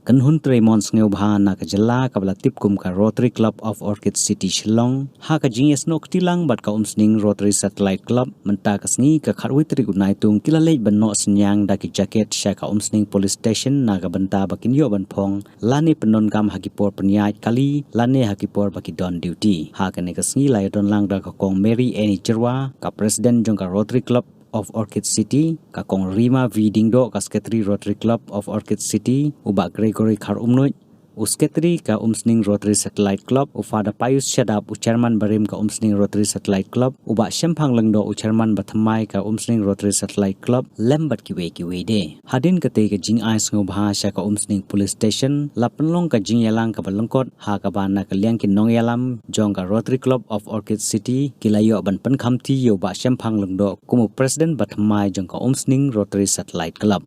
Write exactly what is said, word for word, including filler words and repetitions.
Kynhun trei mon sngewbha na ka jylla kaba la tip kum ka Rotary Club of Orchid City Shillong, ha ka jingïasnoh kti lang bad ka Umsning Rotary Satellite Club mynta ka sngi ka khatwei tarik u Naitung, ki la leit ban noh synñiang da ki jaket sha ka Umsning Police Station na ka bynta ba kin ïoh ban phong lane pyndonkam ha ki por pynïaid kali lane ha ki por ba ki don duty. Ha kane ka sngi la ïadon lang da ka Kong Mary Annie Jyrwa, ka President jong ka Rotary Club of Orchid City, ka Kong Rima V Diengdoh, ka Secretary Rotary Club of Orchid City, u Bah Gregory Kharumnuid, u Secretary ka Umsning Rotary Satellite Club, u Father Pius Shadap, u Chairman barim ka Umsning Rotary Satellite Club, u Bah Shemphang Lyngdoh, u Chairman bathymmai ka Umsning Rotary Satellite Club, lem bad kiwei kiwei de. Hadien katei ka jingai sngewbha sha ka Umsning Police Station, la pynlong ka jingïalang kaba lyngkot, ha kaba na ka liang ki nongïalam jong ka Rotary Club of Orchid City ki la ïoh ban pynkhamti ïa u Bah Shemphang Lyngdoh kum u President bathymmai jong ka Umsning Rotary Satellite Club.